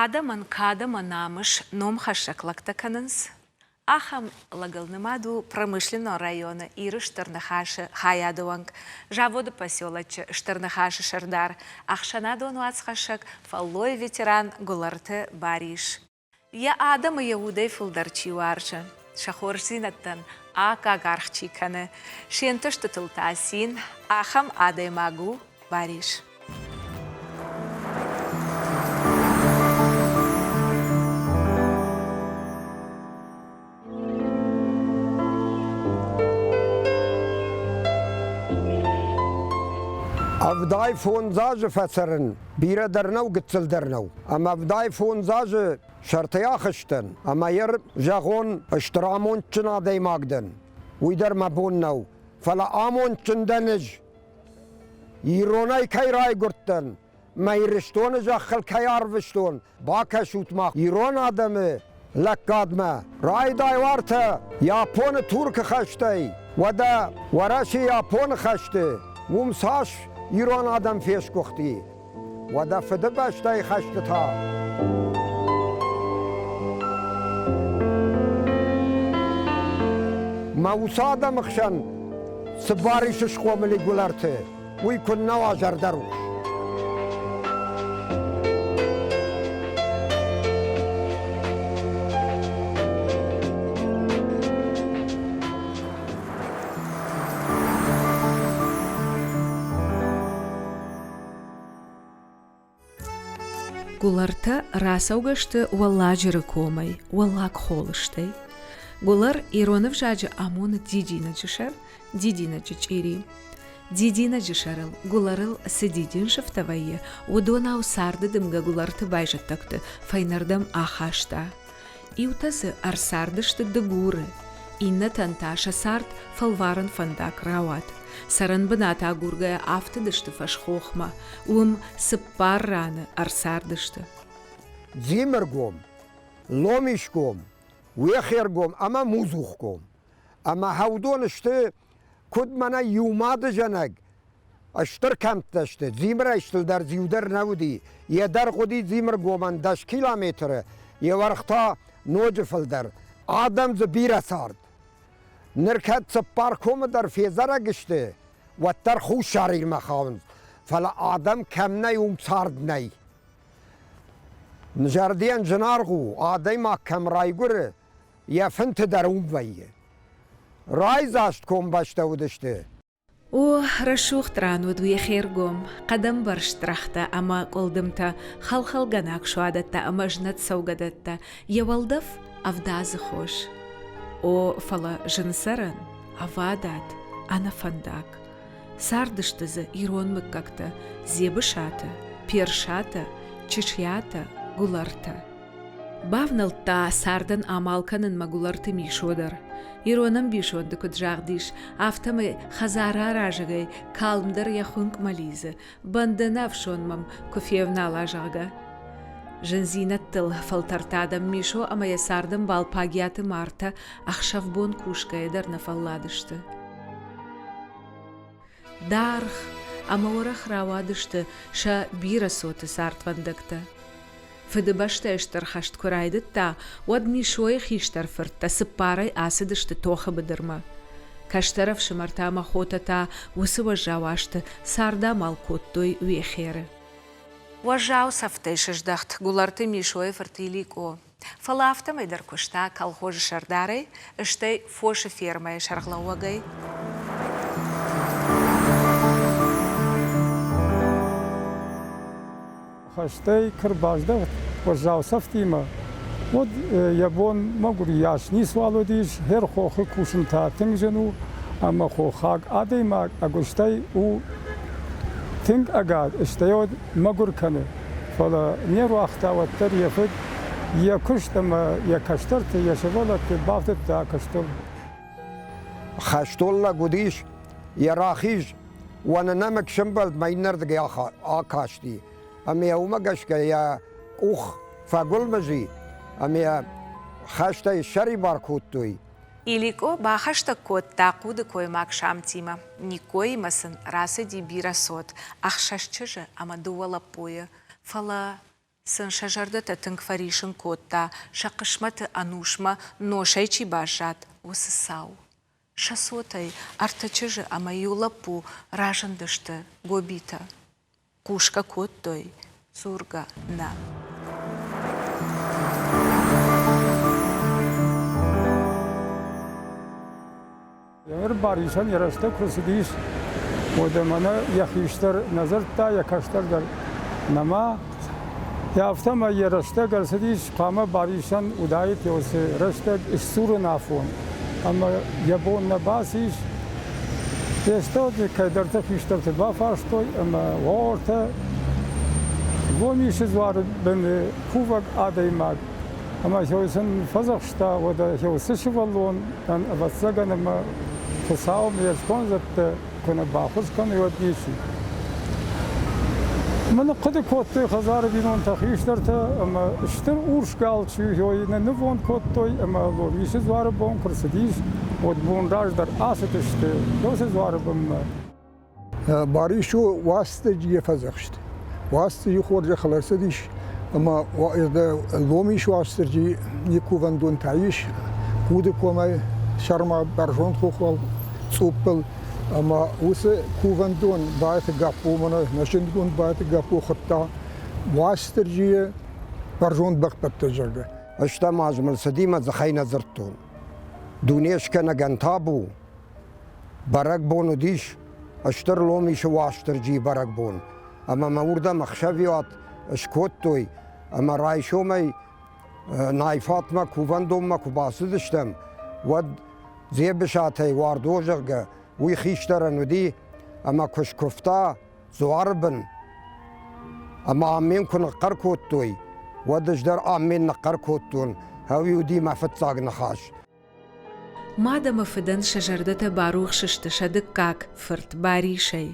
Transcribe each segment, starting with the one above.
Адӕмӕн кад ӕмӕ намыс номхӕссӕг лӕгтӕ кӕнынц. Ахӕм лӕгыл нымад у Промышленнон районы Иры Стыр Ныхасы хайады уӕнг, заводы поселочы Стыр Ныхасы сӕрдар, ӕхсӕнадон уацхӕссӕг, фӕллойы ветеран Гуылӕрты Барис. Йӕ адӕмы йӕ удӕй фылдӕр чи уарзы, сӕ хорздзинӕдтӕн аккаг аргъ чи кӕны, се нтыстытыл та цин, ахӕм адӕймаг у Барис. 75 азы фӕцӕрын бирӕ дӕр нӕу, гыццыл дӕр нӕу. Ӕмӕ 75 азы сӕртӕй ахызтӕн, ӕмӕ йӕ зӕгъон, стыр амондджын адӕймаг дӕн. Уый дӕр мӕ бон нӕу. Фӕлӕ амондджын дӕн ӕз. Иронӕй кӕй райгуырдтӕн, мӕ Ирыстоны зӕххыл кӕй арвыстон, бакӕсут-ма ирон адӕмы лӕггадмӕ. Райдай уартӕ Японы Туркы хӕстӕй, уӕдӕ Уӕрӕсе Японы хӕсты, уым цас ирон адӕм фесгуыхти. Уӕдӕ Фыдыбӕстӕйы хӕсты та мӕ уыцы адӕмы хсӕн цы бар ис схъомыл и Гуылӕрты, уый куыннӕ уа зӕрдӕрухс. Гуылӕртӕ рацӕугӕ сты Уӕлладжыры комӕй, Уӕллаг Холыстӕй. Гуылӕр ирон ӕвзаджы амоны дидинӕджы сӕр, дидинӕджы чъири. Дидинӕджы сӕрыл, гуылӕрыл цы дидинсыфтӕ вӕййы, уыдонау царды дымгӕ гуылӕрты байзӕддӕгты фӕйнӕрдӕм ахаста. Иутӕ дзы ӕрцардысты Дыгуры, иннӕтӕн та сӕ цард фӕлварӕн фӕндаг рауад. Цӕрӕнбынат агургӕйӕ афтыдысты фӕсхохмӕ, уым цыппар раны ӕрцардысты. Дзимыргом, Ломисгом, Уехергом ӕмӕ Музухгом. Ӕмӕ уыдон сты, куыд мӕнӕ иу мады зӕнӕг, стыр кӕмттӕ сты. Дзимырӕй стылдӕр дзиу дӕр нӕ уыди. Йӕ дӕргъ уыди Дзимыргомӕн 10 километры, йӕ уӕрх та ноджы фылдӕр. Адӕм дзы бирӕ цард. Ныр кӕд цыппар комы дӕр федзӕрӕг сты, уӕддӕр Хуссар Ирмӕ хауынц. Фӕлӕ адӕм кӕм нӕй, уым цард нӕй. Зӕрдийӕн зынаргъ у, адӕймаг кӕм райгуыры, йӕ фынты дӕр уым вӕййы. Райдзаст комбӕстӕ уыдысты. О, рӕсугъд ран уыд уехергом, хъӕдӕмбӕрзт рӕгътӕ ӕмӕ къуылдымтӕ, хӕлхӕлгӕнаг суадӕттӕ ӕмӕ знӕт цӕугӕдӕттӕ, йӕ уӕлдӕф ӕвдадзы хос. О, фӕлӕ зын цӕрӕн, ӕвадат, ӕнӕфӕндаг. Цардысты дзы ирон мыггӕгтӕ Дзебысатӕ, Персатӕ, Чысиатӕ, Гуылӕртӕ. Бавнӕлдта цардӕн амал кӕнынмӕ Гуылӕрты Мишо дӕр. Ирон ӕмбисонды куыд загъд ис, афтӕмӕй хӕдзараразӕгӕй калм дӕр йӕ хуынкъмӕ лидзы, бӕндӕны ӕфсон мӕм куы февнала, зӕгъгӕ. Зындзинӕдтыл фӕлтӕрд адӕм Мишо ӕмӕ йӕ цардӕмбал Пагӕты Мартӕ ӕхсӕв-бон кусгӕйӕ дӕр нӕ фӕлладысты. Даргъ ӕмӕ уӕрӕх рауадысты сӕ бирӕ цоты цардвӕндӕгтӕ. Фыдыбӕстӕйы Стыр хӕст куы райдыдта, уӕд Мишойы хистӕр фырттӕ цыппарӕй ацыдысты тохы быдырмӕ. Кӕстӕр ӕфсымӕртӕ ӕмӕ хотӕ та уыцы уӕззау азты цардамал кодтой Уехеры. Уӕззау цӕфтӕй сыздӕхт Гуылӕрты Мишойы фырт Иликъо. Фӕлӕ афтӕмӕй дӕр куыста колхозы сӕрдарӕй, стӕй фосы фермӕйы сӕргълӕууӕгӕй. Хӕстӕй куы рбаздӕхт уӕззау цӕфтимӕ, уӕд йӕ бон мӕгуыр йас ницуал уыдис, хӕрхохы кусын та тынг зын у, ӕмӕ хохаг адӕймаг ӕгуыстӕй у. Тынг ӕгад, стӕй уӕд мӕгуыр кӕны, фӕлӕ не руагъта уӕддӕр йӕ фыд йӕ куыст ӕмӕ йӕ кӕстӕрты, йӕ сывӕллӕтты бафтыдта куыстыл. Хӕстон лӕг уыдис, йӕ рахиз уӕны нӕмыг сӕмбӕлд мӕ иннӕрдыгӕй акасти, ӕмӕ йӕ уымӕ гӕсгӕ йӕ къух фӕгуылмыз и, ӕмӕ йӕ хӕстӕй ссӕрибар кодтой. Иликъо бахӕстӕг кодта хъудыкоймаг Самтимӕ. Никкоимӕ сын рацыди бирӕ цот, ӕхсӕз чызджы ӕмӕ дыууӕ лӕппуйы. Фӕлӕ сын сӕ зӕрдӕтӕ тынг фӕрисын кодта, сӕ хъысмӕты ӕнусмӕ носӕй чи баззад, уыцы цау. Сӕ цотӕй ӕртӕ чызджы ӕмӕ иу лӕппу разындысты гобитӕ. Хъусгӕ кодтой, дзургӕ нӕ. Ныр Барисӕн йӕ рӕстӕг куы рцыдис, уӕд мӕнӕ йӕ хистӕр нӕ дзырдта, йӕ кӕстӕр дӕр нӕма. Афтӕмӕй йӕ рӕстӕг ӕрцыдис, хъуамӕ Барисӕн уыдаид уыцы рӕстӕг сдзурын афон. Ӕмӕ йӕ бон нӕ бацис. Фестӕлды кӕйдӕрты хистӕрты бафарстой ӕмӕ уортӕ Гомисы дзуары бын кувӕг адӕймаг ӕмӕ сын фӕдзӕхста, уӕдӕ уыцы сывӕллонӕн, ӕвӕццӕгӕн, ӕмӕ Хуыцау ме скондзӕдтӕ куы нӕ баххуыс кӕной, уӕд ничи. Мӕ ныхъхъуыды кодтой хӕдзары бинонтӕ хистӕртӕ ӕмӕ стыр урс гал чъиуйы нывонд кодтой ӕмӕ Ломисы дзуары бон куы рцыдис, уӕд бон раздӕр ацыдысты уыцы дзуары бынмӕ. Барис у Уастырджийы фӕдзӕхст. Уастырджи хорзӕхыл ӕрцыдис ӕмӕ Ломис Уастырджи йы кувӕндон та ис Хъуды комӕй сӕрмӕ бӕрзонд хохыл цъуппыл ӕмӕ уыцы кувӕндон Байты Гаппо мӕнӕ нӕ зындгонд Байты Гаппо хуыдта Уастырджийы бӕрзонд бӕхбӕттӕ, зӕгъгӕ. Стӕм аз мыл цыди мӕ дзыхӕй нӕ дзырдтон. Дунескӕнӕгӕн табу, Бӕрӕгбон уыдис, Стыр Ломисы Уастырджийы бӕрӕгбон, ӕмӕ мӕ уырдӕм ӕхсӕвиуат скодтой ӕмӕ райсомӕй Найфатмӕ кувӕндонмӕ куы бацыдыстӕм, уӕд Дзебысатӕй Уардо, зӕгъгӕ, уый хистӕрӕн уыди, ӕмӕ куы скуывта дзуары бын, ӕмӕ аммен куы ныхъхъӕр кодтой, уӕд ӕз дӕр аммен ныхъхъӕр кодтон, ӕви уыди мӕ фыццаг ныхас. Мад ӕмӕ фыдӕн сӕ зӕрдӕтӕ барухс сты сӕ дыккаг фырт Барисӕй.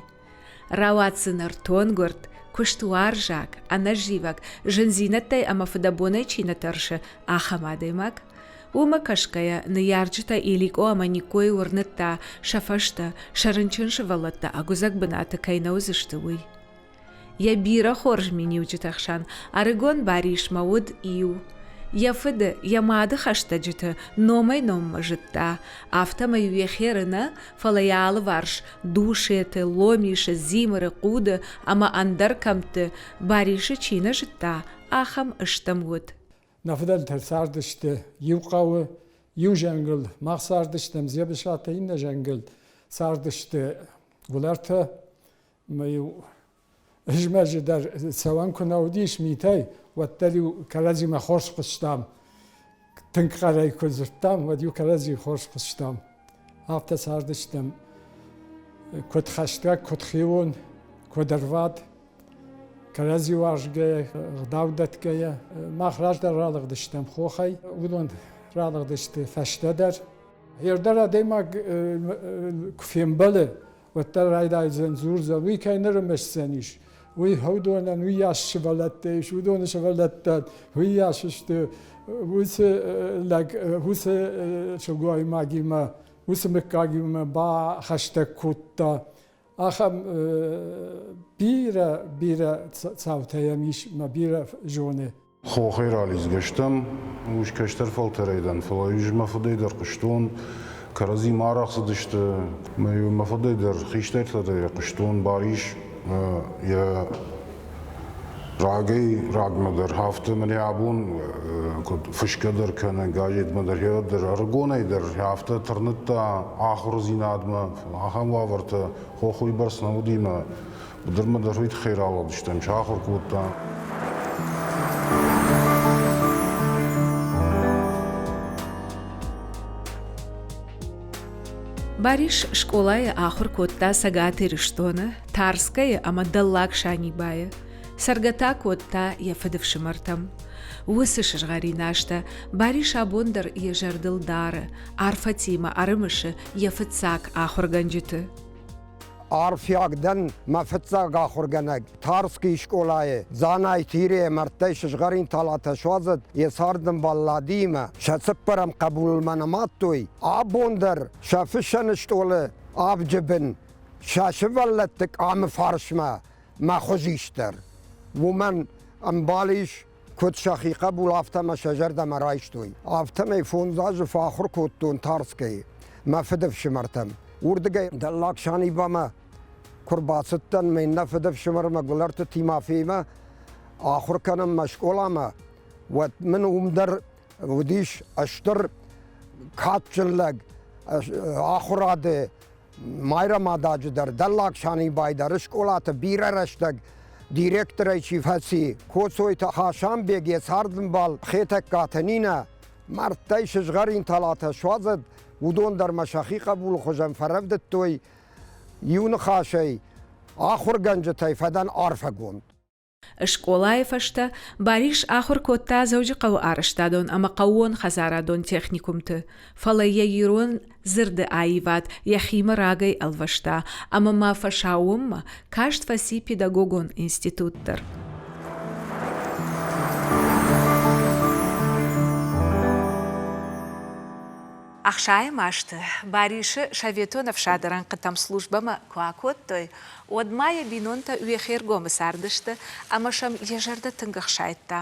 Рауад дзы нӕртон гуырд, куыстуарзаг, ӕнӕзивӕг, зындзинӕдтӕй ӕмӕ фыдӕбонӕй чи нӕ тӕрсы, ахӕм адӕймаг. Уымӕ кӕсгӕйӕ, ныййарджытӕ Иликъо ӕмӕ Никкойы уырныдта, сӕ фӕстӕ, сӕ рынчын сывӕллӕттӕ ӕгуыдзӕг бынаты кӕй нӕ уыдзысты, уый. Йӕ бирӕ хорз миниуджыты хсӕн ӕрыгон Барисмӕ уыд иу. Йӕ фыды, йӕ мады хӕстӕджыты номӕй-номмӕ зыдта, афтӕмӕй-иу йӕ херы нӕ, фӕлӕ йӕ алыварс Душеты, Ломисы, Дзимыры, Хъуды ӕмӕ ӕндӕр кӕмтты Барисы чи нӕ зыдта, ахӕм стӕм уыд. Нӕ фыдӕлтӕ цардысты иу хъӕуы, иу зӕнгыл, мах цардыстӕм Дзебысатӕ иннӕ зӕнгыл, цардысты Гуылӕртӕ Ӕмӕ-иу зымӕджы дӕр цӕуӕн куы нӕ уыдис митӕй, уӕддӕр-иу кӕрӕдзимӕ хорз хъуыстам. Тынг хъӕрӕй куы дзырдтам, уӕд-иу кӕрӕдзи хорз хъуыстам. Афтӕ цардыстӕм куыд хӕстӕг, куыд хион, куыд ӕрвад, кӕрӕдзи уарзгӕйӕ, ӕгъдау дӕтгӕйӕ. Мах раздӕр ралыгъдыстӕм хохӕй, уыдон ралыгъдысты фӕстӕдӕр. Ӕрдӕр адӕймаг куы фембӕлы, уӕддӕр райдайдзӕн дзурдзӕн, уый кӕй нырымысдзӕнис, уый уыдонӕн уыйас сывӕллӕттӕ ис, уыдоны сывӕллӕттӕ уыйас сты, уыцы лӕг, уыцы сылгоймагимӕ, уыцы мыггагимӕ бахӕстӕг кодта. Ахӕм бирӕ, бирӕ цаутӕ йӕм ис мӕ бирӕ зоны. Хохӕй ралидзгӕ стӕм, ус кӕстӕр фӕлтӕрӕй дӕн, фӕлӕ ӕз мӕ фыдӕй дӕр хъуыстон, кӕрӕдзимӕ арӕх цыдысты. Мӕ фыдӕй дӕр, хистӕртӕ дӕр хъуыстон, Барис йӕ рагӕй рагмӕ дӕр афтӕ мӕнӕ абон куыд фысгӕ дӕр кӕны газетмӕ дӕр, дӕр ӕрыгонӕй дӕр афтӕ тырныдта ахуырдзинадмӕ, ахӕм уавӕртӕ хох уыйбӕрц нӕ уыди мӕ Быдырмӕ дӕр уый тыххӕй ралыгъдыстӕм, сахуыр кодта. Барис скъолайы ахуыр кодта Цӕгат Ирыстоны, Тарскӕйы ӕмӕ Дӕллаг Санибайы. Цӕргӕ та кодта йӕ фыдыфсымӕртӕм. Уыцы сызгъӕрин азтӕ Барис абон дӕр йӕ зӕрдыл дары, арфӕтимӕ ӕрымысы йӕ фыццаг ахуыргӕнджыты. Арфиаг дӕн мӕ фыццаг ахуыргӕнӕг Тарскийы скъолайы Дзанайты Ирӕ мӕрдтӕй сызгъӕрин талатӕ суадзӕд йӕ цардӕмбал Ладиимӕ. Сӕ цыппӕрӕм хъӕбулыл мӕ нымадтой. Абон дӕр сӕ фыссӕн стъолы авджы бын сӕ сывӕллӕтты къамы фарсмӕ мӕ хуызистдӕр. Уымӕн ӕмбал ис, куыд сӕхи хъӕбул, афтӕ мӕ сӕ зӕрдӕмӕ райстой. Афтӕмӕй фондз азы фӕахуыр кодтон Тарскӕйы мӕ фыдыфсымӕртӕм. Уырдыгӕй Дӕллаг Санибамӕ куы рбацыдтӕн ме ннӕ фыдыфсымӕрмӕ Гуылӕрты Тимофеймӕ ахуыр кӕнынмӕ скъоламӕ, уӕд мын уым дӕр уыдис стыр кадджын лӕг ахуырады Майрӕмададжы дӕр, Дӕллаг Санибайы дӕр скъолаты бирӕ рӕстӕг директорӕй чи фӕци, Коцойты Хасанбег йӕ цардӕмбал Хетӕгкаты Нинӕ, мӕрдтӕй сызгъӕрин талатӕ суадзӕд, уыдон дӕр мӕ сӕхи хъӕбулы хуызӕн фӕрӕвдыдтой. Иу ныхасӕй, ахуыргӕнджытӕй фӕдӕн арфӕгонд. Скъолайы фӕстӕ Барис ахуыр кодта Дзӕуджыхъӕуы арӕзтадон ӕмӕ хъӕууон хӕдзарадон техникумты, фӕлӕ йӕ ирон дзырды аивад йӕхимӕ рагӕй ӕлвӕста ӕмӕ ма фӕсаууонмӕ каст фӕци педагогон институт дӕр. Ӕхсайӕм азты Барисы советон ӕфсады рӕнхъытӕм службӕмӕ куы акодтой, уӕд ма йӕ бинонтӕ Уехергомы цардысты ӕмӕ сӕм йӕ зӕрдӕ тынг ӕхсайдта.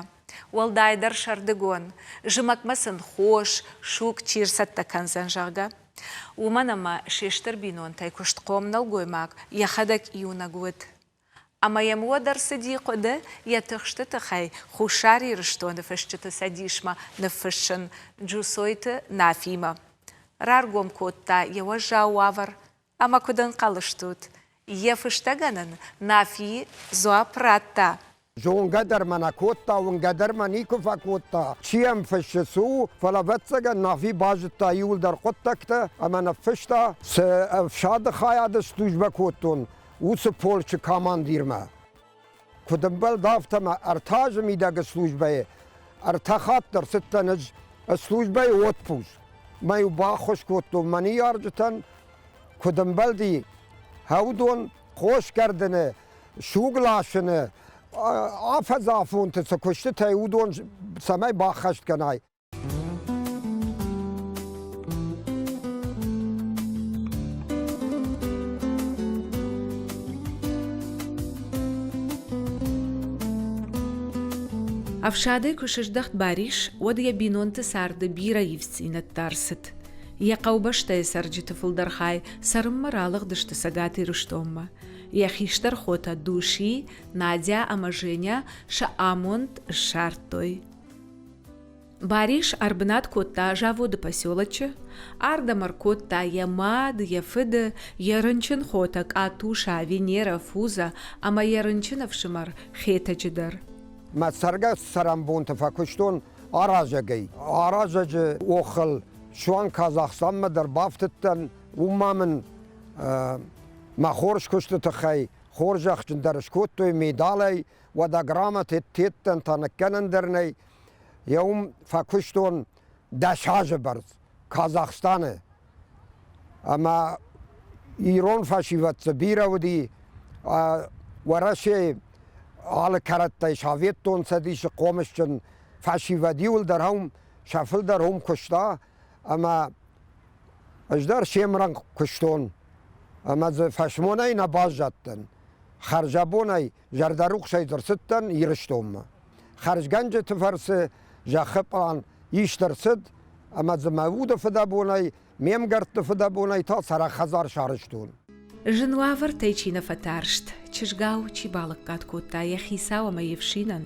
Уӕлдайдӕр сӕрдыгон, зымӕгмӕ сын хос, суг чи рцӕттӕ кӕндзӕн, зӕгъгӕ. Уымӕн ӕмӕ се стыр бинонтӕй куыстхъом нӕлгоймаг йӕхӕдӕг иунӕг уыд. Ӕмӕ йӕм уӕд ӕрцыди хъуыды йӕ тыхсты тыххӕй Хуссар Ирыстоны фысджыты цӕдисмӕ ныффыссын Джусойты Нафимӕ. Раргом кодта йӕ уӕззау уавӕр ӕмӕ куыд ӕнхъӕл стут, йӕ фыстӕгӕн ын Нафи дзуапп радта. Зонгӕ дӕр мӕ нӕ кодта, уынгӕ дӕр мӕ никуы фӕкодта. Чи йӕм фыссы, цы у, фӕлӕ, ӕвӕццӕгӕн, Нафи базыдта иуылдӕр хъуыддӕгтӕ ӕмӕ ныффыста, цы ӕфсады хайады службӕ кодтон, уыцы полчы командирмӕ. Куыд ӕмбӕлд, афтӕ мӕ ӕртӕ азы мидӕг службӕйы ӕртӕ хатты ӕрцыдтӕн ӕз службӕйы отпуск. Мӕ-иу баххуыс кодтон мӕ ныййарджытӕн, куыд ӕмбӕлди, уыдон хос кӕрдыны, суг ласыны, афӕдзы афонты цы куыстытӕй уыдон цӕмӕй баххӕст кӕнай. Ӕфсадӕй куы сыздӕхт Барис, уӕд йӕ бинонты царды бирӕ ивддзинӕдтӕ ӕрцыд. Йӕ хъӕубӕстӕйы цӕрджыты фылдӕр хай цӕрынмӕ ралыгъдысты Цӕгат Ирыстонмӕ. Йӕ хистӕр хотӕ Души, Надя ӕмӕ Женя сӕ амонд ссардтой. Барис ӕрбынат кодта заводы поселочы, ардӕм ӕркодта йӕ мад, йӕ фыды, йӕ рынчын хотӕ Къатуша, Венера, Фуза ӕмӕ йӕ рынчын ӕфсымӕр Хетӕджы дӕр. Мӕ цӕргӕ цӕрӕнбонты фӕкуыстон аразӕгӕй. Аразӕджы охыл суанг Казахстанмӕ дӕр бафтыдтӕн. Уым ма мын мӕ хорз куысты тыххӕй хорзӕхджын дӕр скодтой медалӕй, уӕдӕ грамотеттӕн та ныккӕнӕн дӕр нӕй. Йӕ уым фӕкуыстон 10 азы бӕрц Казахстаны. Ӕмӕ ирон фӕсивӕд дзы бирӕ уыди. Уӕрӕсейы алы кӕрӕттӕй Советтон Цӕдисы хъомысджын фӕсивӕд иуылдӕр уым, сӕ фылдӕр уым куыста. Ӕмӕ ӕз дӕр се мрӕнхъ куыстон. Ӕмӕ дзы фӕсмонӕй нӕ баззадтӕн. Хӕрзӕбонӕй зӕрдӕрухсӕй ӕрцыдтӕн Ирыстонмӕ. Хӕрзгӕнджыты фӕрцы зӕххы пълан ист ӕрцыд, ӕмӕ дзы мӕ уды фыдӕбонӕй, ме мгӕртты фыдӕбонӕй та цӕрӕг хӕдзар сарӕзтон. Зын уавӕртӕй чи нӕ фӕтарст, чызгау чи балӕггад кодта йӕ хицау ӕмӕ йе фсинӕн,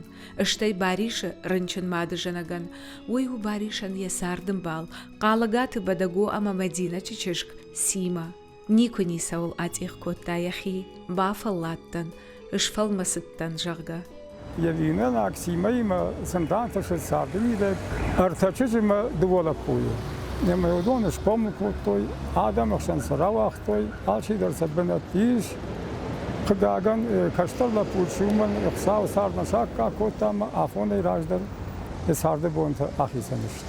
стӕй Барисы рынчын мадызӕнӕгӕн, уый у Барисӕн йӕ цардӕмбал, Хъалыгаты Бӕдӕго ӕмӕ Мӕдинӕчы чызг Симӕ. Никуы ницӕуыл ацъих кодта йӕхи, бафӕлладтӕн, сфӕлмӕцыдтӕн, зӕгъгӕ. Йӕ бинойнаг Симӕимӕ сын рантысы царды мидӕг ӕртӕ чызджы мӕ дыууӕ лӕппуйы. Ӕмӕ уыдон схъомыл кодтой, адӕмы хсӕн сӕ рауагътой, алчидӕр сӕ бынӕтты ис. Хъыгагӕн, кӕстӕр лӕппу уымӕн Хуыцауы цардмӕ саккаг кодта ӕмӕ афонӕй раздӕр йӕ царды бонтӕ ахицӕн сты.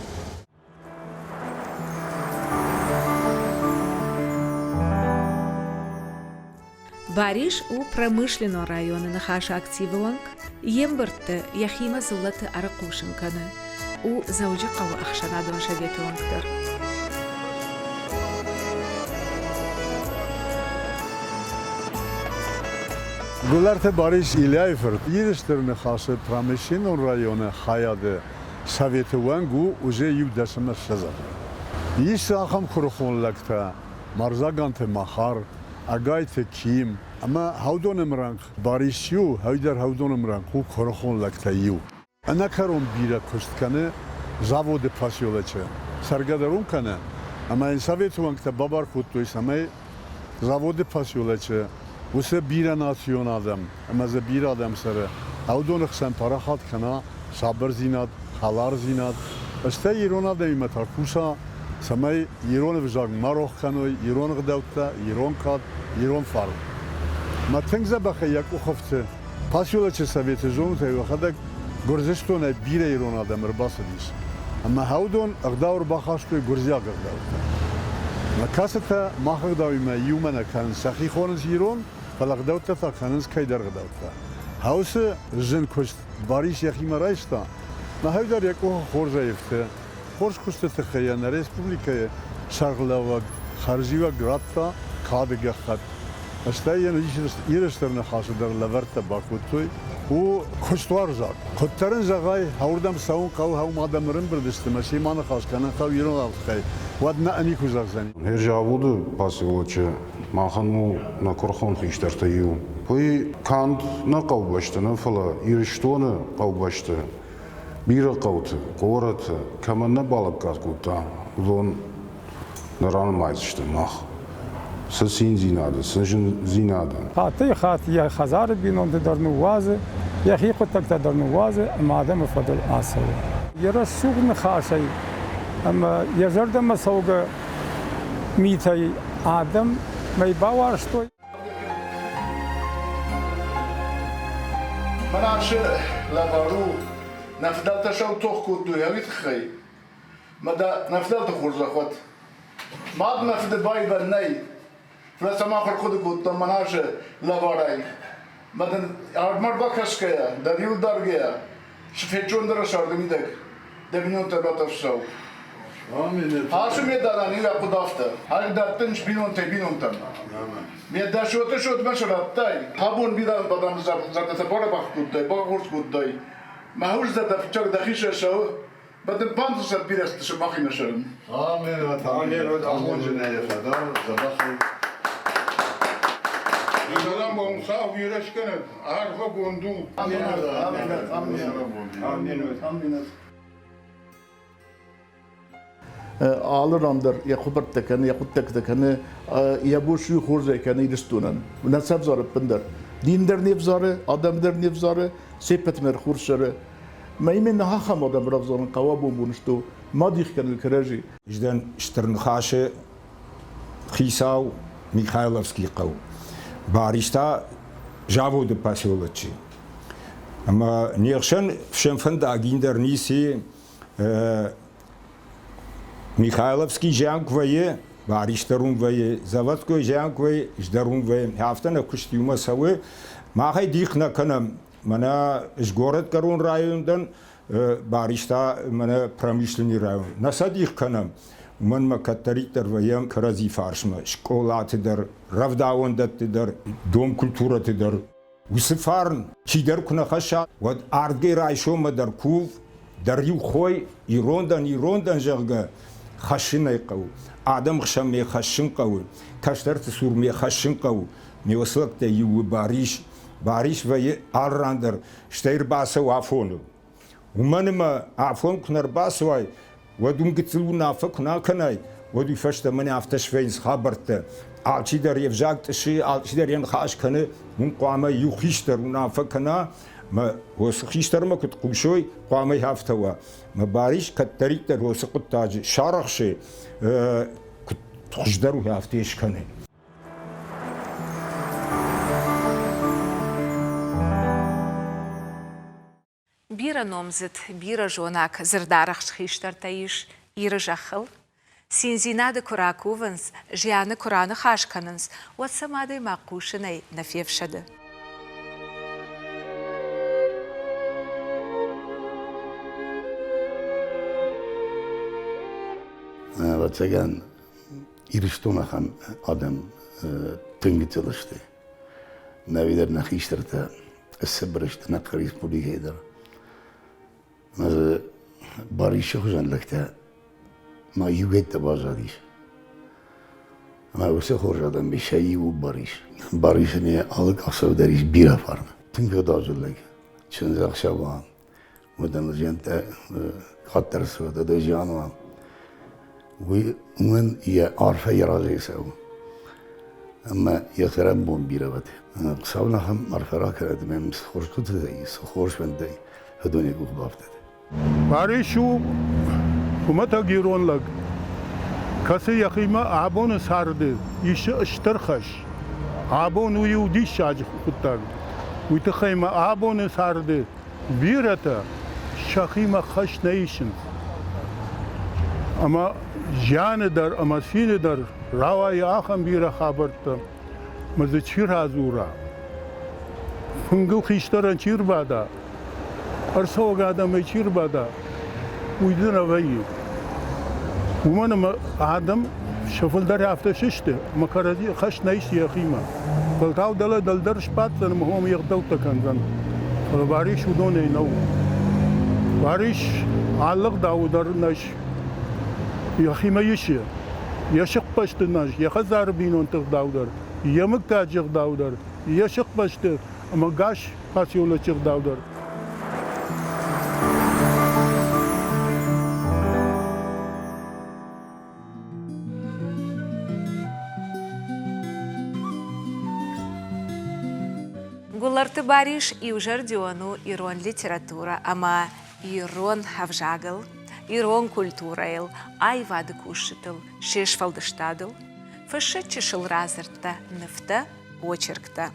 Барис у промышленнон районы Ныхасы активы уӕнг, йе мбырдты йӕхимӕ дзыллӕты ӕрыхъусын кӕны. У Дзӕуджыхъӕуы ӕхсӕнадон советы уӕнг дӕр. Гуылӕрты Барис Ильяйы фырт Ирыстыр Ныхасы промышленнон районы хайады советы уӕнг у уже иу дӕсӕмӕ ссӕдз азы. Ис дзы ахӕм куырыхон лӕгтӕ, Мӕрзаганты Махар, Ӕгайты Ким ӕмӕ Хӕудоны мрӕнхъ Барис иу, хӕйдӕр Хӕудоны мрӕнхъ у куырыхон лӕгтӕй иу. Ӕнӕкӕрон бирӕ куыст кӕны заводы поселочы, цӕргӕ дӕр уым кӕны, ӕмӕ йын советы уӕнгтӕ бабар кодтой, цӕмӕй заводы поселочы уыцы бирӕнацион адӕм ӕмӕ дзы бирӕ адӕм цӕры, уыдоны хсӕн парахат кӕна сабырдзинад, хӕлардзинад, стӕй ирон адӕмимӕ та куса, цӕмӕй ирон ӕвзаг ма рох кӕной, ирон ӕгъдӕуттӕ, ирон кад, ирон фарн. Мӕ тынг дзӕбӕхӕй йӕ къухы фты. Поселочы советы зонутӕй уӕхӕдӕг Гуырдзыстонӕй бирӕ ирон адӕм ӕрбацыдис. Ӕмӕ уыдон ӕгъдау ӕрбахастой гуырдзиаг ӕгъдӕуттӕ. Ӕмӕ кӕцытӕ мах ӕгъдауимӕ иумӕ нӕ кӕнынц, сӕхи хонынц ирон, фӕлӕ ӕгъдӕуттӕ та кӕнынц кӕйдӕр ӕгъдӕуттӕ. Уыцы зын куыст Барис йӕхимӕ райста, махӕй дӕр йӕ къухы хорз аивты. Хорз куысты тыххӕй йӕ нӕ республикӕйы сӕргълӕууӕг хӕрзиуӕг радта кады гӕххӕтт. Стӕй йын Ирыстон ныхасы дӕр лӕвӕрттӕ бакодтой. У куыстуарзаг. Куыддӕр ын зӕгъай, хӕуырдӕм цӕуын хъӕуы, хӕуым адӕм ӕрӕмбырд сты мӕ семӕ ныхас кӕнын хъӕуы ирон ӕлхъӕй, уӕд нӕ никуы зӕгъдзӕни. Заводы поселочы махӕн у нӕ куырыхон хистӕртӕй иу. Уый канд нӕ хъӕубӕсты нӕ, фӕлӕ Ирыстоны хъӕубӕсты бирӕ хъӕуты, горӕты кӕмӕн нӕ балӕггад кодта, уыдон нӕ ранымайдзысты мах. Цы циндзинады, цы зындзинады. Хаттӕй-хатт йӕ хӕдзары бинонты дӕр ныууадзы, йӕхи хъуыддӕгтӕ дӕр ныууадзы ӕмӕ адӕмы фӕдыл ацӕуы. Йӕ рӕсугъд ныхасӕй ӕмӕ йӕ зӕрдӕмӕ цӕугӕ митӕй адӕм мӕй бауарзтой. Мӕнӕ лӕвар у, нӕ фыдӕлтӕ сау тох кодтой ӕви тыххӕй. Мӕ дӕ нӕ фыдӕлты хорзӕх уӕд. Мад мӕ фыды байвӕн нӕй, фӕлӕ цӕмӕ ӕрхъуыды кодтам мӕнӕ лӕварӕй. Мӕ дын арвмӕ ӕрбакӕсгӕйӕ, дӕ риуыл даргӕйӕ, цы федтон дӕр сӕрды мидӕг, дӕ бинонтӕ батӕфсау. Ацы медалӕн ир хъуыд афтӕ. Ӕй дӕттынц бинонтӕй бинонтӕм. Ме дӕ соты сотмӕ цы радтай, абон бирӕ адӕмы зӕрдӕтӕ барабах кодтай, бахорз кодтай. Мӕ хуыз зӕрдӕ фыццаг дӕхи сӕ Бадын бантысӕд бирӕ сымахимӕ сӕрын. Амен, амен, амонджынӕй фӕдар, дзӕбӕхӕй. Салам Хуыцау бирӕ скӕнӕд, арфӕгонд у. Амен, амен, амен, амен, амен. Алы ран дӕр йӕ хабӕрттӕ кӕны, йӕ хъуыддӕгтӕ кӕны, йӕ бон суй хорзӕй кӕны Ирыстонӕн. Нӕ сӕвзары ӕппындӕр. Дин дӕр не взары, адӕм дӕр не взары, се ппӕтмӕ дӕр хорз цӕры. Мӕ именно ахӕм адӕм равзарын хъӕуы абон бон сты, ма дих кӕнын кӕрӕдзи. Ӕз Стыр Ныхасы хицау Михайловский хъӕу. Барис та заводы поселочы. Ӕмӕ не хсӕн фсӕнфӕндаг индӕр ницы Михайловский зиан куы вӕййы, Барис дӕр уым вӕййы, Заводской зиан куы вӕййы, ӕз дӕр уым вӕййын. Афтӕ нӕ куыст иумӕ цӕуы. Махӕй дих нӕ кӕнӕм. Мӕнӕ ӕз горӕтгӕрон район дӕн, Барис та мӕнӕ промышленный район. Нӕ сӕ дих кӕнӕм. Уымӕн мӕ кӕддӕриддӕр вӕййӕм кӕрӕдзи фарсмӕ, скъолаты дӕр, рӕвдауӕндӕтты дӕр, домкультурӕты дӕр. Уыцы фарн чидӕр куы нӕ хӕсса, уӕд ардгӕй райсоммӕ дӕр кув, дӕр-иу хой, ирон дӕн, ирон дӕн, зӕгъгӕ, хӕссын ӕй хъӕуы. Адӕм хсӕн ме хӕссын хъӕуы, кӕстӕрты цур ме хӕссын хъӕуы. Ме ослӕгтӕй иуы Барис. Барис вӕййы алы ран дӕр, стӕй ӕрбацӕуы афоныл. Уымӕн ӕмӕ афон куы нӕ рбацӕуай, уӕд уым гыццыл уынаффӕ куы нӕ кӕнай, уӕд уый фӕстӕ мӕнӕ афтӕ свӕййынц хабӕрттӕ. Алчидӕр йе взаг тъысы, алчидӕр йӕ ныхас кӕны, уым хъуамӕ иу хистӕр уынаффӕ кӕна. Мӕ уыцы хистӕрмӕ куыд хъусой, хъуамӕ афтӕ уа. Мӕ Барис кӕддӕриддӕр уыцы хъуыддаджы сарӕхсы, куыд хуыздӕр у, афтӕ скӕны. Бирӕ номдзыд, бирӕ зонаг дзырдарӕхст хистӕртӕ ис Иры зӕххыл. Циндзинады куы ракувынц, зианы куы раныхас кӕнынц, уӕд сӕм адӕймаг хъусынӕй нӕ фефсӕды. Ӕвӕццӕгӕн, Ирыстон ахӕм адӕм тынг гыццыл сты. Нӕвидӕр нӕ хистӕртӕ Сыбыр сты нӕ республикӕйы дӕр. Ӕмӕ дзы Барисы хуызӕн лӕгтӕ ма иугӕйттӕ баззадис. Ӕмӕ уыцы хорз адӕм сӕ иу у Барис. Барисӕн йӕ алы къахдзӕф дӕр ис бирӕ фарн. Тынг ӕдазы лӕг, чындзӕхсӕв уа, уыдон зиӕнттӕ къаддӕр цӕуӕд, ӕдӕ зиан уа, уый уымӕн йӕ арфӕ йӕ разӕй цӕуы. Ӕмӕ йӕ цӕрӕнбон бирӕ уӕд. Хуыцау нын ахӕм арфӕ ракӕнӕд ӕмӕ цы хорз хъуыдытӕ ис, цы хорз фӕндтӕ уыдонӕй къух бафтӕд. Барис у хуымӕтӕг ирон лӕг, кӕцы йӕхимӕ абоны царды исы стыр хӕс. Абон уый у диссаджы хъуыддаг. Уый тыххӕй ма абоны царды Бирӕтӕ сӕхимӕ хӕс нӕ исынц. Ӕмӕ зианы дӕр ӕмӕ цины дӕр рауайы ахӕм бирӕ хабӕрттӕ, ӕмӕ дзы чи радзура, фынгыл хистӕрӕн чи рбада, ӕрцӕуӕг адӕмӕй чи рбада, уый дзы нӕ вӕййы. Уымӕн ӕмӕ адӕм сӕ фылдӕр афтӕ сысты, ӕмӕ кӕрӕдзи хӕс нӕ ис йӕхимӕ. Фӕлтау дӕлӕ дӕлдӕр сбаддзӕн ӕмӕ хом йе гъдӕуттӕ кӕндзӕн. Фӕлӕ Барис уыдонӕй нӕу. Барис алы ӕгъдауы дӕр нӕ йӕхимӕ исы. Йӕ сыхбӕсты нӕ, йӕ хӕдзары бинонты ӕгъдау дӕр, йӕ мыггаджы ӕгъдау дӕр, йӕ сыхбӕсты ӕмӕ гас поселочы ӕгъдау дӕр. Гуылӕрты Барис иузӕрдион у ирон литературӕ ӕмӕ ирон ӕвзагыл, ирон культурӕйыл, аивады кусджытыл, се сфӕлдыстадыл. Фыссы чысыл радзырдтӕ, нывтӕ, очерктӕ.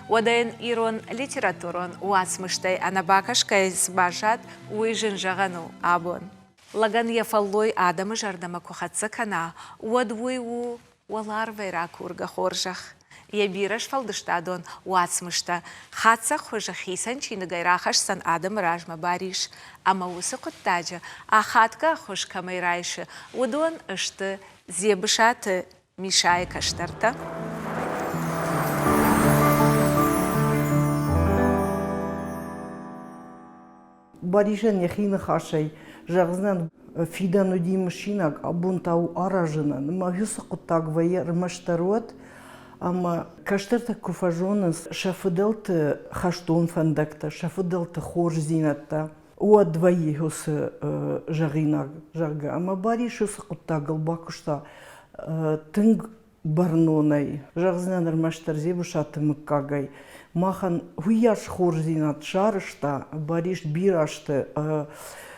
Уӕдӕ йын ирон литературон уацмыстӕй ӕнӕбакӕсгӕйӕ цы баззад, уый зын зӕгъӕн у абон. Лӕгӕн йӕ фӕллой адӕмы зӕрдӕмӕ куы хӕццӕ кӕна, уӕд уый у уӕларвӕй ракургӕ хорзӕх. Йӕ бирӕ сфӕлдыстадон уацмыстӕ хатдзӕг хуызы хицӕн чиныгӕй рахӕсдзӕн адӕмы размӕ Барис, ӕмӕ уыцы хъуыддаджы ахадгӕ ӕххуыс кӕмӕй райсы, уыдон сты Дзебысаты Мишайы кӕстӕртӕ. Барисӕн йӕхи ныхасӕй зӕгъдзынӕн, фидӕн уыди мысинаг, абон та у аразынӕн. Ӕмӕ уыцы хъуыддаг вӕййы ӕрмӕстдӕр уӕд, ӕмӕ кӕстӕртӕ куы фӕзонынц сӕ фыдӕлты хӕстон фӕндӕгтӕ, сӕ фыдӕлты хорздзинӕдтӕ, уӕд вӕййы уыцы зӕгъинаг, зӕгъгӕ. Ӕмӕ Барис уыцы хъуыддагыл бакуыста тынг бӕрнонӕй. Зӕгъдзынӕн ӕрмӕстдӕр Дзебысаты мыггагӕй. Махӕн уыйас хорздзинад сарӕзта Барис бирӕ азты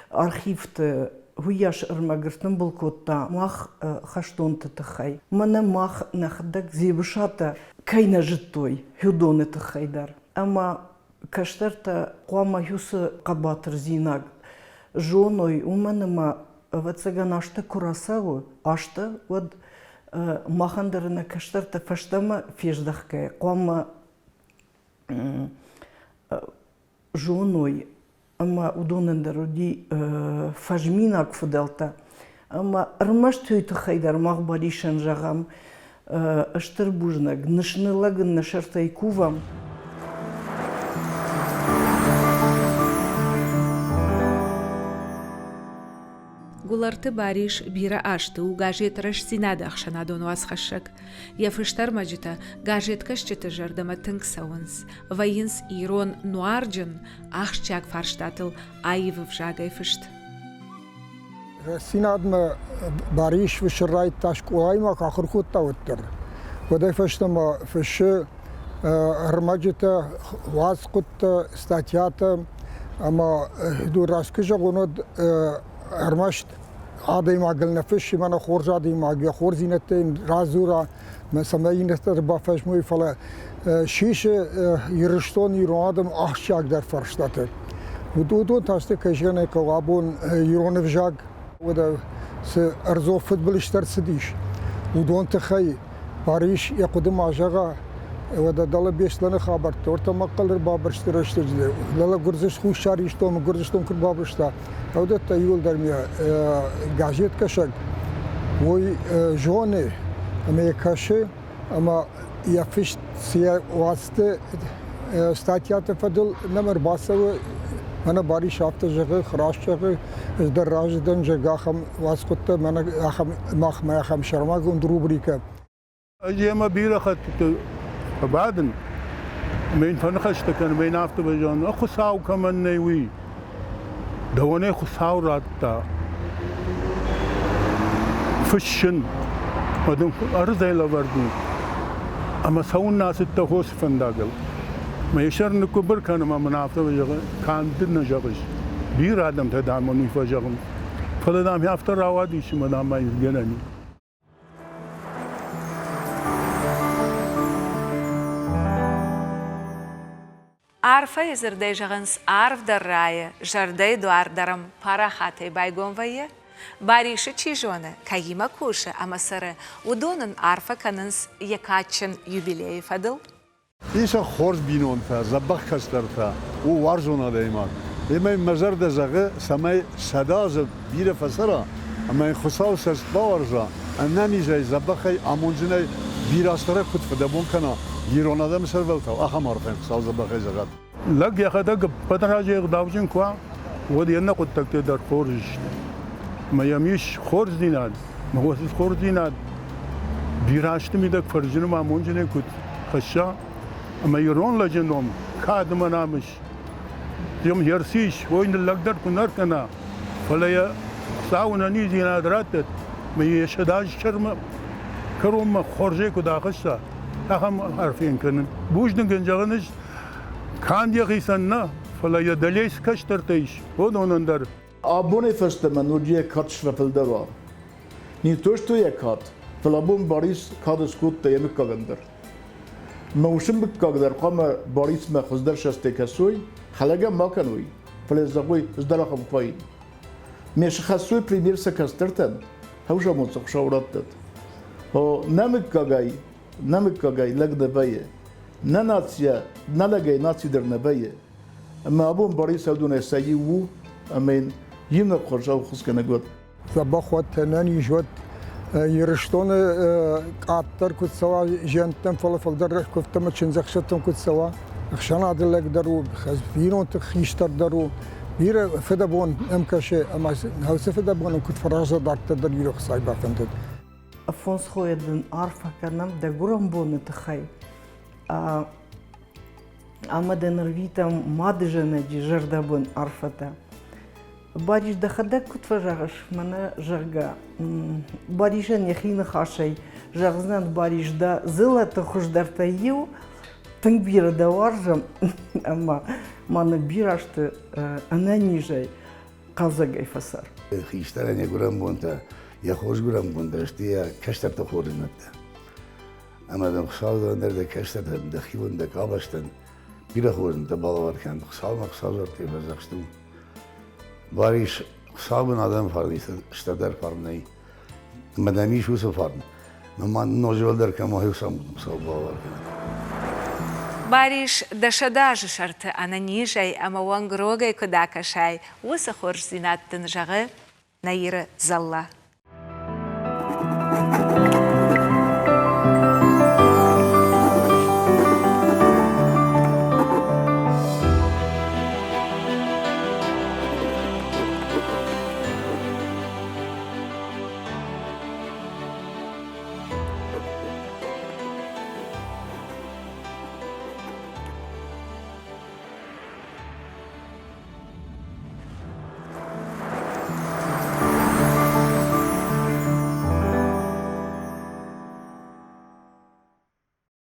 архивты уыйас ӕрмӕг ӕртымбыл кодта мах хӕстонты тыххӕй. Мӕнӕ мах нӕхӕдӕг Дзебысатӕ кӕй нӕ зыдтой, уыдоны тыххӕй дӕр. Ӕмӕ кӕстӕртӕ хъуамӕ уыцы хъӕбатырдзинад зоной, уымӕн ӕмӕ ӕвӕццӕгӕн азтӕ куы рацӕуы, азтӕ, уӕд махӕн дӕр нӕ кӕстӕртӕ фӕстӕмӕ фездӕхгӕйӕ хъуамӕ зоной ӕмӕ уыдонӕн дӕр уыди фӕзминаг фыдӕлтӕ. Ӕмӕ ӕрмӕст уый тыххӕй дӕр мах Барисӕн зӕгъӕм стыр бузныг, нысныллӕг ын нӕ сӕртӕй кувӕм. Гуылӕрты Барис бирӕ азты у газет Рӕстдзинад-ы ӕхсӕнадон уацхӕссӕг. Йӕ фыстӕрмӕджытӕ газеткӕсджыты зӕрдӕмӕ тынг цӕуынц, вӕййынц ирон нуарджын, ахсджиаг фарстатыл аив ӕвзагӕй фыст. Рӕстдзинадмӕ Барис фыссын райдыдта скъолайы ма куы ахуыр кодта, уӕддӕр. Уӕдӕй фӕстӕмӕ фыссы ӕрмӕджытӕ, уацхъуыдтӕ, статьятӕ ӕмӕ раст куы зӕгъон, уӕд ӕрмӕст адӕймагыл нӕ фыссы, мӕнӕ хорз адӕймаг йӕ хорздзинӕдтӕ йын радзура, цӕмӕй иннӕтӕ дӕр бафӕзмой, фӕлӕ сисы Ирыстон ирон адӕм ахсджиагдӕр фарстатӕ. Уыдон та сты, кӕй зӕгъын ӕй хъӕуы, абон ирон ӕвзаг уӕдӕ цы ӕрдзон фыдбылызтӕ ӕрцыдис, уыдон тыххӕй Париж йӕ хъуыды ма зӕгъа, уӕдӕ дӕлӕ Беслӕны хабӕрттӕ, ортӕ мӕхъхъӕл ӕрбабырсты рӕстӕджы, дӕлӕ Гуырдзыстон, Хуссар Ирыстонмӕ Гуырдзыстон куы рбабырста, уыдӕттӕ иууылдӕр ме газеткӕсӕг уый зоны ӕмӕ йӕ кӕсы ӕмӕ йӕ фыст цы йӕ уацты статьяты фӕдыл нӕм ӕрбацӕуы, мӕнӕ Барис афтӕ зӕгъы, раст зӕгъы, ӕз дӕр разы дӕн, зӕгъгӕ, ахӕм уацхъуыдтӕ, мӕнӕ ахӕм, махмӕ ахӕм сӕрмагонд рубрикӕ. Ӕз йемӕ бирӕ хӕттыты фӕбадын, ӕмӕ йын фӕныхӕстӕ кӕнын, ӕмӕ йын афтӕ фӕзӕгъын, Хуыцау кӕмӕн нӕй, уый. Дӕуӕн ӕй Хуыцау радта фыссын, уӕд ын ӕрдзӕй лӕвӕрд у. Ӕмӕ цӕуыннӕ ацыдтӕ хосы фӕндагыл? Мӕ йӕ сӕр ныггуыбыр кӕны ӕмӕ мын афтӕ фӕзӕгъы, канд ды нӕ зӕгъыс, бирӕ адӕмтӕ, дам, мын уый фӕзӕгъынц. Фӕлӕ, дам, афтӕ рауадис ӕмӕ, дам, ма ивгӕнӕн и. Арфӕйы дзырдӕй зӕгъынц арв дӕр райы, зӕрдӕйы дуар дӕр ӕм парахатӕй байгом вӕййы. Барисы чи зоны, кӕимӕ кусы ӕмӕ цӕры, уыдон ын арфӕ кӕнынц йӕ кадджын юбилейы фӕдыл. Ис хорз бинонтӕ, дзӕбӕх кӕстӕртӕ, у уарзон адӕймаг. Ӕмӕ йын мӕ зӕрдӕ зӕгъы, цӕмӕй 100 азы бирӕ фӕцӕра ӕмӕ йын Хуыцау цӕст бауарза, ӕнӕнизӕй, дзӕбӕхӕй, амондджынӕй бирӕ азты куыд фыдӕбон кӕна ирон адӕмы сӕрвӕлтау, ахӕм арфӕ йын Хуыцау дзӕбӕхӕй зӕгъӕд. Лӕг йӕхӕдӕг ӕппӕт разӕй ӕгъдауджын куы уа, уӕд йе ннӕ хъуыддӕгтӕ дӕр хорз сты. Ӕмӕ йӕм ис хорздзинад, ӕмӕ уыцы хорздзинад бирӕ азты мидӕг фӕрджын ӕмӕ амондджынӕй куыд хӕсса, ӕмӕ ирон лӕджы ном, кад ӕмӕ намыс йӕм йе рцис, уый ныллӕгдӕр куы нӕ ркӕна, фӕлӕ йӕ Хуыцау ӕнӕниздзинад раттӕд, ӕмӕ йӕ 100 азы сӕрмӕ кӕронмӕ хорзӕй куыд ахӕсса, ахӕм арфӕ кӕнын. Бузныг ын зӕгъын ӕз канд йӕхицӕн нӕ, фӕлӕ йӕ дӕлейы цы кӕстӕртӕ ис, уыдонӕн дӕр. Абонӕй фӕстӕмӕ ноджы йӕ кад сфӕфылдӕр уа. Не то что йӕ кад, фӕлӕ абон Барис кад скодта йӕ мыггагӕн дӕр. Мӕ усы мыггаг дӕр хъуамӕ Барисмӕ хуыздӕр сӕстӕй кӕсой, хӕлӕгӕн ма кӕной, фӕлӕ зӕгъой, ӕз дӕр ахӕм куы Ме схӕссой премьер сӕ кӕстӕртӕн, хӕусамон сӕ Хуыцау раттӕд. О, нӕ мыггагӕй, нӕ мыггагӕй лӕг нӕ вӕййы. Нӕ нацийӕ, нӕ лӕгӕй наци дӕр нӕ вӕййы. Ӕмӕ абон Барис Сӕудонӕй сӕ иу у, ӕмӕ йын иунӕг хорз ӕххуысгӕнӕг уӕд. Дзӕбӕх уӕд, ӕнӕниз уӕд. Ирыстоны къаддӕр куыд цӕуа зиӕнттӕм, фӕлӕ фылдӕр куывдтӕм ӕмӕ чындзӕхсӕвтӕм куыд цӕуа. Ӕхсӕнады лӕг дӕр у, бинонты хистӕр дӕр у. Бирӕ фыдӕбон ӕм кӕсы ӕмӕ уыцы фыдӕбон ын куыд фӕраза дарддӕр дӕр бирӕ Хуыцауы бафӕндыд. Фондз хойы дын арфӕ кӕнӕм дӕ гуырӕнбоны тыххӕй. Ӕмӕ дын ӕрвитӕм мадызӕнӕджы зӕрдӕбын арфӕтӕ. Барис, дӕхӕдӕг куыд фӕзӕгъыс, мӕнӕ, зӕгъгӕ, Барисӕн йӕхи ныхасӕй зӕгъдзынӕн, Барис, дӕ дзыллӕты хуыздӕртӕй иу, тынг бирӕ дӕ уарзӕм ӕмӕ ма нын бирӕ азты ӕнӕнизӕй, хъӕлдзӕгӕй фӕцӕр. Хистӕрӕн йӕ гуырӕнбонтӕ, йӕ хорз гуырӕнбонтӕ сты йӕ кӕстӕрты хорздзинӕдтӕ. Ӕмӕ дын Хуыцау дӕр дӕ кӕстӕртӕн, дӕхиуӕн, дӕ къабӕзтӕн бирӕ хорздзинӕдтӕ балӕвар кӕн. Хуыцаумӕ Хуыцау зӕрдӕйы фӕдзӕхст у. Барис, Хуыцау мын адӕмы фарн стырдӕр фарн нӕй. Ӕмӕ дӕм ис уыцы фарн. Ма ноджы уӕлдӕр кӕм уа, Хуыцау балӕвар кӕнӕд. Барис, дӕ 100 азы сӕрты ӕнӕнизӕй ӕмӕ уӕнгрогӕй куыд акӕсай, уыцы хорздзинад дын зӕгъы нӕ Иры дзыллӕ.